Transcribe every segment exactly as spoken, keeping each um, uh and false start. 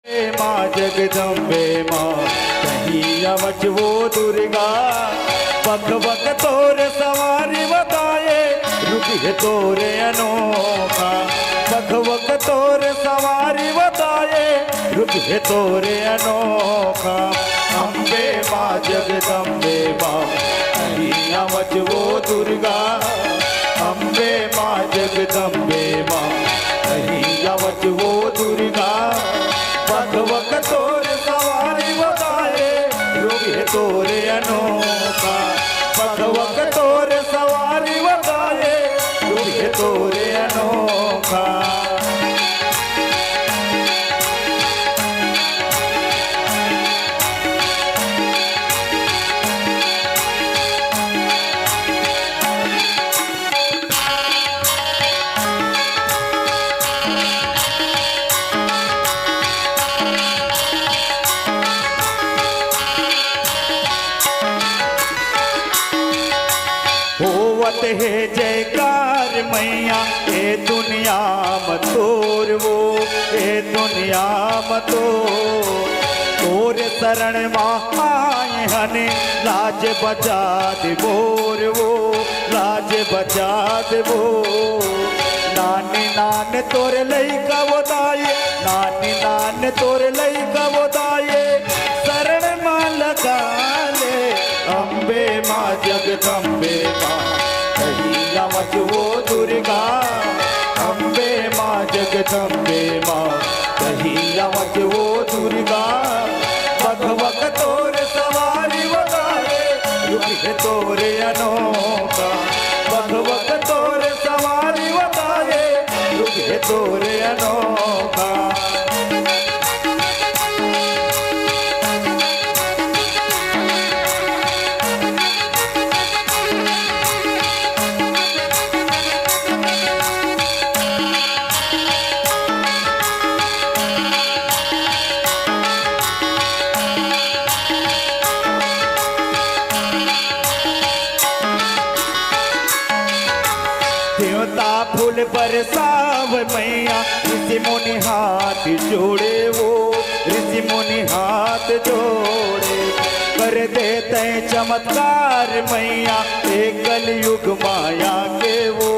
माँ जगदम्बे माँ, कहीं आवच वो दुर्गा। बक बक तोर सवारी बताए, रुक हे तोरे अनोखा। बक बक तोर सवारी बताए, रुक हे तोरे अनोखा। अम्बे माँ जगदम्बे माँ, कहीं आवच वो दुर्गा। अम्बे माँ जगदम्बे माँ, कहीं आवच वो दुर्गा। बक बक तोर सवारी बताए, रुक हे तोरे अनोखा। बक बक तोर सवारी बताए, रुक हे तोरे अनोखा। होवत हे जयकार मैया, ए दुनिया म तोर वो, ए दुनिया म तोर। तोर शरण म आए हन, लाज बचा दे मोर वो, लाज बचा दे वो। नान नान तोर लइका वो दाई, नान नान तोर लइका वो दाई, शरण म लगा ले। अम्बे माँ जगदम्बे माँ, कहीं आवच वो दुर्गा। अम्बे माँ जगदम्बे माँ, कहीं आवच वो दुर्गा। बक बक तोर सवारी बताए, रुक हे तोरे अनोखा। बक बक तोर सवारी बताए, रुक हे तोरे अनोखा। देवता फूल बरसाव मैया, ऋषि मुनि हाथ जोड़े वो, ऋषि मुनि हाथ जोड़े। कर दे तैं चमत्कार मैया, ए कलयुग माया के वो,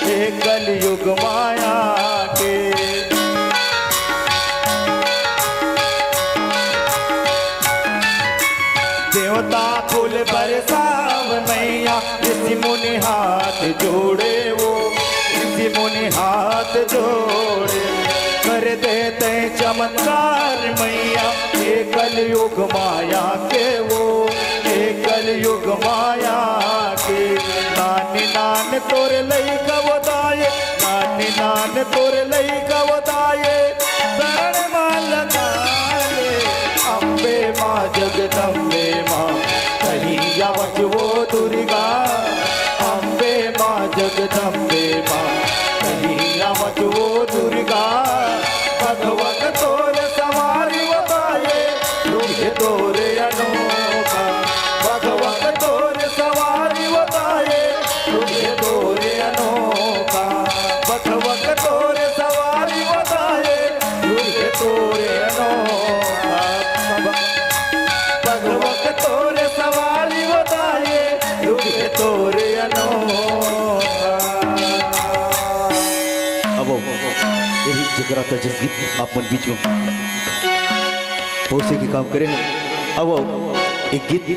ए कलयुग माया के। देवता फूल बरसाव मैया, ऋषि मुनि हाथ जोड़े वो, ऋषि मुनि हाथ जोड़े। कर दे तैं चमत्कार मैया, ए कलयुग माया के वो, ए कलयुग माया के। नान नान तोर लइका वो दाई, नान नान तोर लइका वो दाई, शरण म लगा ले। अम्बे माँ जगदम्बे माँ, कहीं आवच वो दुर्गा। अम्बे माँ जगदम्बे माँ, कहीं आवच वो दुर्गा। बक बक तोर सवारी बताए, रुक हे तोरे अनोखा। बक बक तोर सवारी बताए, रुक हे तोरे अनोखा। बक बक तोर सवारी बताए, रुक हे तोरे अनोखा। बक बक तोर सवारी बताए, रुक हे तोरे अनोखा। अब यही जगराता जस गीत आप मन बीच में पहुंचे के काम करे। अब एक गीत